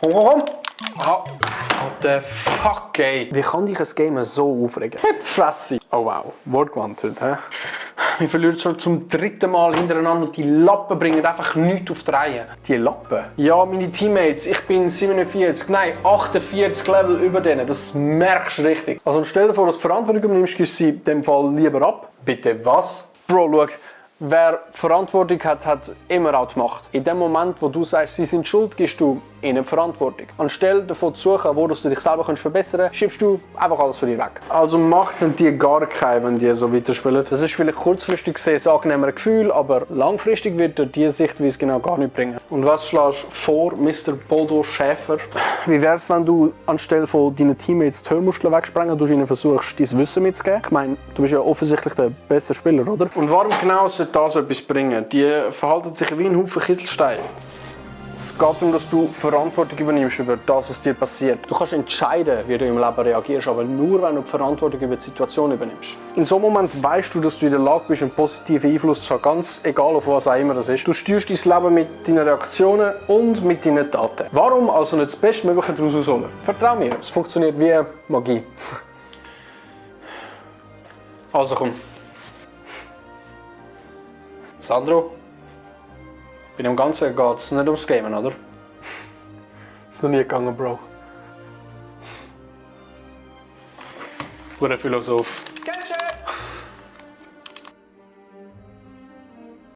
Komm, komm, komm! Ah, what the fuck, ey? Wie kann dich ein Game so aufregen? Hep Fresse! Oh wow, Wortgewandt heute, hä? Wir verlieren schon zum 3. Mal hintereinander und die Lappen bringen einfach nichts auf die Reihe. Die Lappen? Ja, meine Teammates, ich bin 47, nein, 48 Level über denen. Das merkst du richtig. Also stell dir vor, dass du Verantwortung übernimmst, gibst sie in dem Fall lieber ab. Bitte was? Bro, schau. Wer Verantwortung hat, hat immer auch die Macht. In dem Moment, wo du sagst, sie sind schuld, gibst du ihnen Verantwortung. Anstelle davon zu suchen, wo du dich selber verbessern kannst, schiebst du einfach alles für dich weg. Also macht die gar keinen, wenn die so weiterspielen. Das ist vielleicht kurzfristig gesehen ein angenehmeres Gefühl, aber langfristig wird dir diese Sichtweise genau gar nicht bringen. Und was schlägst du vor, Mr. Bodo Schäfer? Wie wäre es, wenn du anstelle von deinen Teammates die Hörmuskeln wegsprengen und du ihnen versuchst, dein Wissen mitzugeben? Ich meine, du bist ja offensichtlich der beste Spieler, oder? Und warum genau sollte das etwas bringen? Die verhalten sich wie ein Haufen Kieselsteine. Es geht darum, dass du Verantwortung übernimmst über das, was dir passiert. Du kannst entscheiden, wie du im Leben reagierst, aber nur, wenn du die Verantwortung über die Situation übernimmst. In so einem Moment weißt du, dass du in der Lage bist, einen positiven Einfluss zu haben, ganz egal auf was auch immer das ist. Du steuerst dein Leben mit deinen Reaktionen und mit deinen Taten. Warum also nicht das Bestmögliche daraus holen? Vertrau mir, es funktioniert wie Magie. Also komm. Sandro? Bei dem Ganzen geht es nicht ums Gamen, oder? Ist noch nie gegangen, Bro. Guter Philosoph.